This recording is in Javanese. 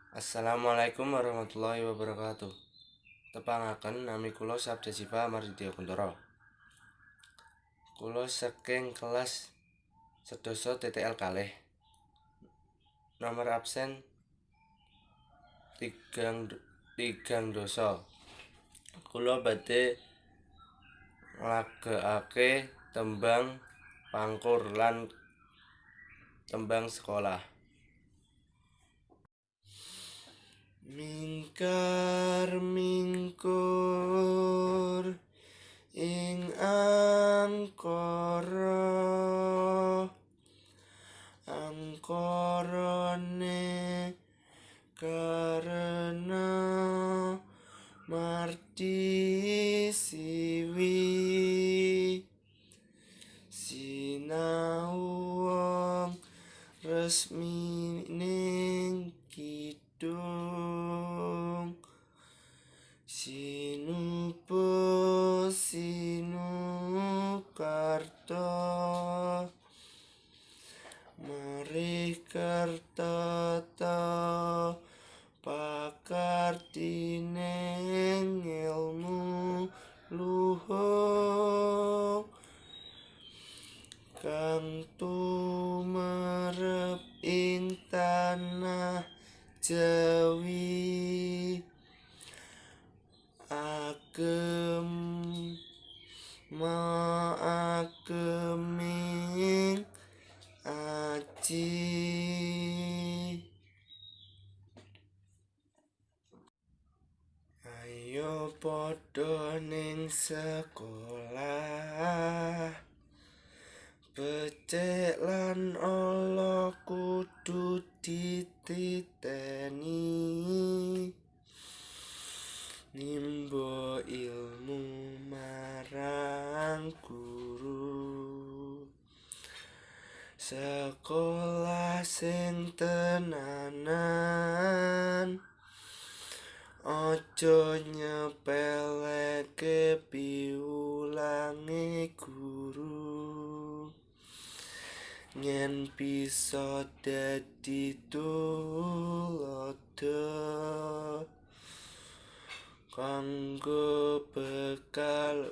Assalamualaikum warahmatullahi wabarakatuh. Tepangaken, nami kula Sabda Siva Marditya Kuntoro. Kula saking kelas 10 TTL 2. Nomor absen 30. Kula badhe nglagakake tembang Pangkur lan tembang sekolah. Mingkar mingkur ing angkara, angkarane karena marti siwi, sinau wong resmi ning kidung, sinuba sinukarta marih kertata pakartining ilmu luhung kang tumerep ing tanah Jawi, agem ageming aji. Ayo padha ning sekolah, becik lan ala kudu dititeni, nimba ilmu marang guru, sekolah sing tenanan, aja nyepeleke piwulange guru, yen bisa dadi tuladha kanggo bekal.